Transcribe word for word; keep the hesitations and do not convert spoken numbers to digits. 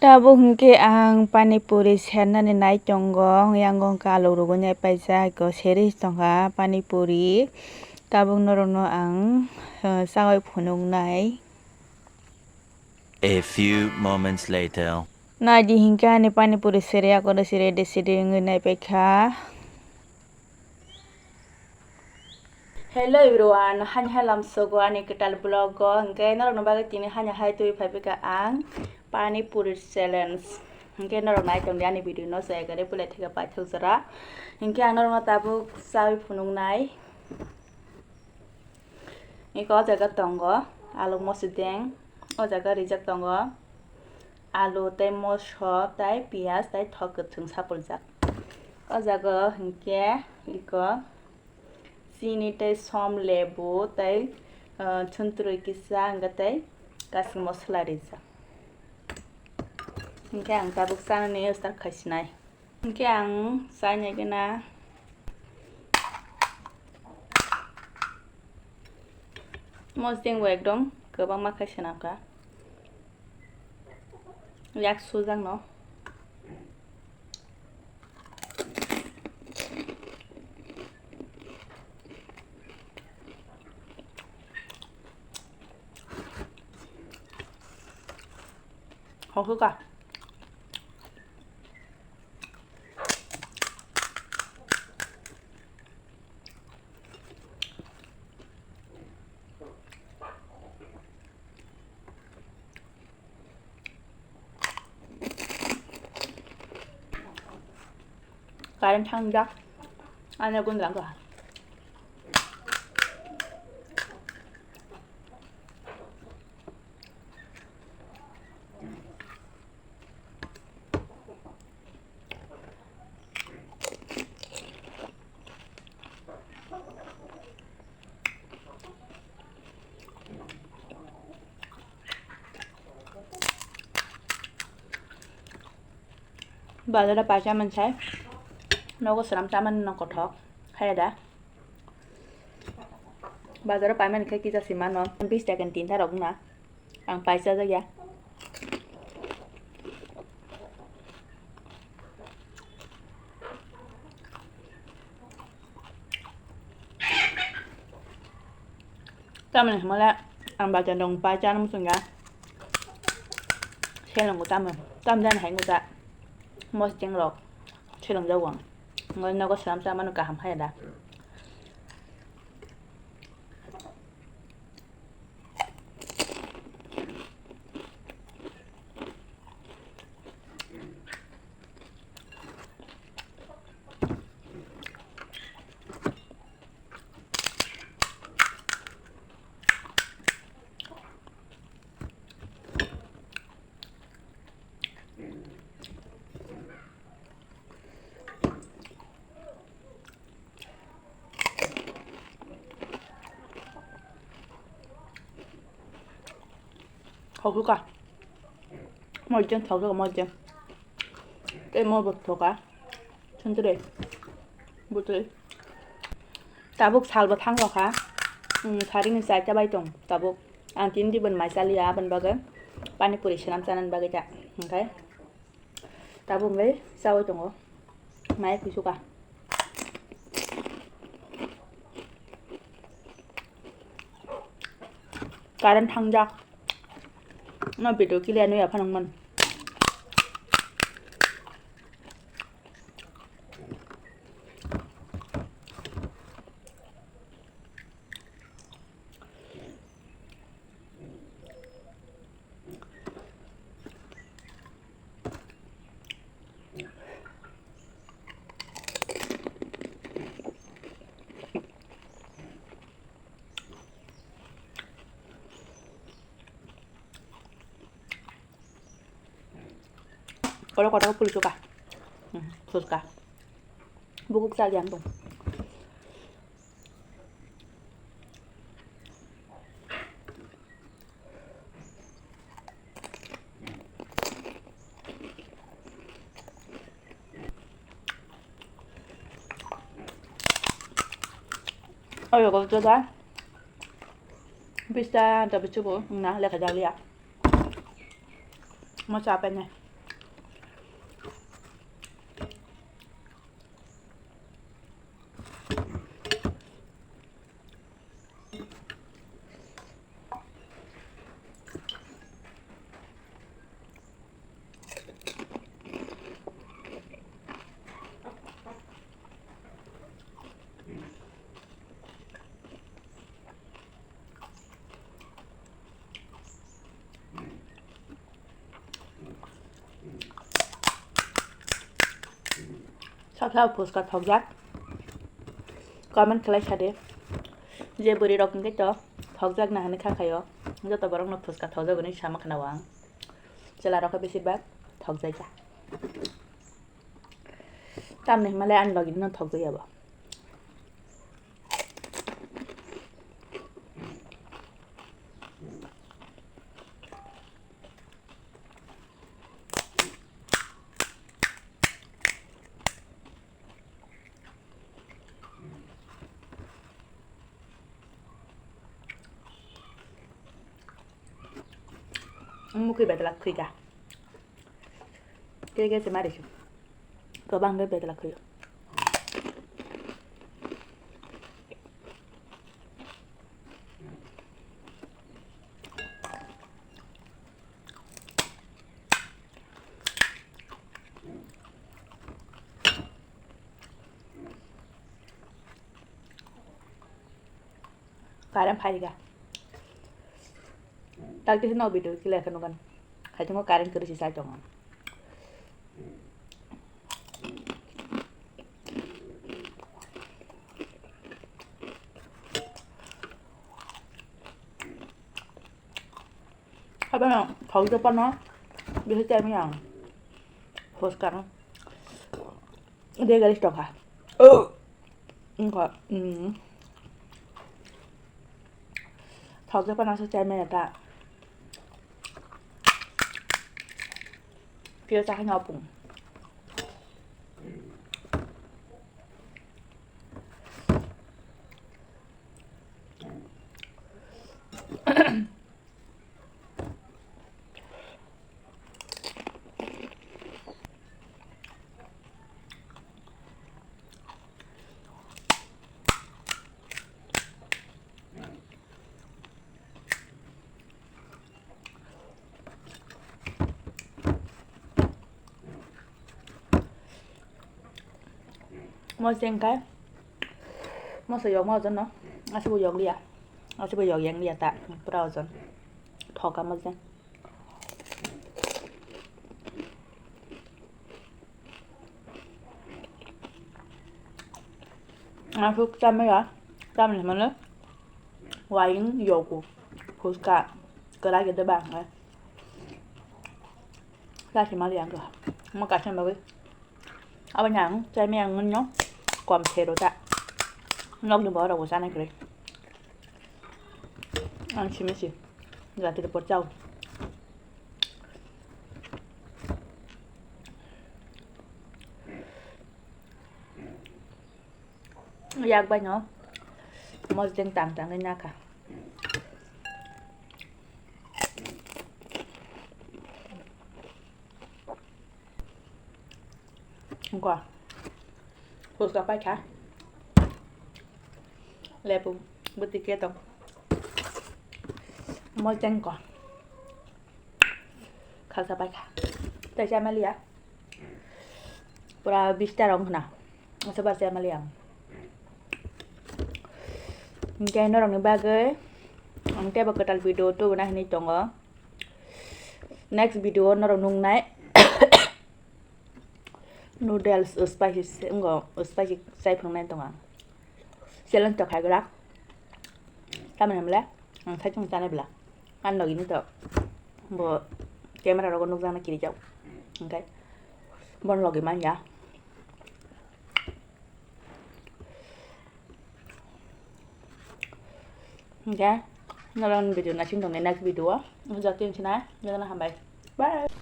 Tabuk hwnkhe ang pani puri sernani nai tongo, yang wngkha alu rwgwi nai paijak, eko seri tongkha pani puri. Tabuk norokno ang, eh, chawi phunuknai. A few moments later. Naidi hinkhe ani pani puri sere, akono sere de sere wngwi naipaikha. Hello everyone, hani hai lamsogo ani kwtal vlog o, hinkhe norokno bagwi tini hani hai twi phaiphika ang pani puri challenge. Hinkhe norok nai tongdi ani video no, se ekare puila thika paithak jora. Hinkhe ang norokno tabuk chawi phunuknai. Eko o jaga tongo alu mosideng, o jaga rijak tongo alu tei moso tei piyaj tei thok kwchwng sapuljak. O jaga hinkhe eko chini tei som, lebu tei, ah, chuntrui kisa, hinkhe tei kasing mosola rijak. Hinkhe ang tabuk chanani start khaisinai. Hinkhe ang chainai gana mosdeng bo ekdom kwbangma khai swnamkha, yak sujakno. Hokhuka. Current thangjak, ano gun lang ka. Bazar o paisa mansai, nogo swnam chamani no kothok, haya da. Bazar o paimani khe kisa si mano, bis taka ni tinta rok wngna. Ang paisa jak ya. Tamoni hwnmale ang bazar rok pai chana muchungya. Seleng bo tamo, tamo jani hai wngkha mosdeng rok seleng jago ang. Wngkha nogo swnam chamano kaham haya da. Thok kha. Moijeng thok kha, moijeng. Tei mo bo thok kha. Sundre. Butui. Tabuk salbo thang rokha. Hmm, sarini chaita bai tong tabuk. Ang tini dibon mai chaliya, aboni bagwi pani puri swnam chanani bagwi ta. Hwnkhe. Tabuk wngwi chawi tongo. Mai kusu ka. Current thangjak. No video clear nuya phano man. Oro kotoro puri chuka. Hmm, chuka. Bukuk chali ang tong. Oyo ko joda. Bista da bichubo na lekha jaliya. Mo cha pai nai. Kha phuska thokjak. Comment khlai sa de. Je bwrwi rok hwnkhe to thokjak na hinwi kha khaio. Joto borok no phuska thokjak hinwi sama khna o ang. Chwla rok khe besibak thokjak ya. Tamni hwnba le ani logi no thokjak ya bo. Mukhui bedalak khuika. Khe khe se mari se. Kwbang khe bedalak khuio. Current phaikha. Takti se nok video kile khe nukan. Haitungo current kwrwi se chai tongo. Abang thok jopa no bisi chai maya ang. Phuska no. Dia garis tokha. Oh. Engko, mm. Thok jopa no se chai maya ta. Pio chahai no pung. Moseng kai. Moso yokma ojon no. Asibo yokliya. Asibo yok yang liya ta. Pura ojon. Thoka moseng. Asuk chamaya, chamani hwnmano wayung yogo, phuska, kwrak ya deba hwnwi. Chasi mali ang kha, omo kaisa bagwi. Aboni ang chamaya ang nwnyo kom sero ta. Nokni borok bo chanai kwrwi. Ang simi si, jati de por chao. Yak bai no mosdeng tang tangwi nakha. Engko. Phuska paikha. Lebu bwtwi khe tong. Mosdeng ko. Khalsa paikha. Tei chamaliya. Pura bista rong khna. Asa bar chamaliya. Hingke norokni bagwi ang teibo kwtal video tubuna hinwi tongo. Next video o norok nuknai. Noodles, uh, spicy se-, wngo, uh, spicy chai phunuknai tongo ang. Challenge to khaigra. Tamoni hwnle, ang saichung chanai bwla. Ani logi ni to bo camera rogo nukjaknai kirijak. Hingke bon logi manya. Hingke norokni video naising tongni next video o. Joto wngkhe na, jotono hambai. Bye.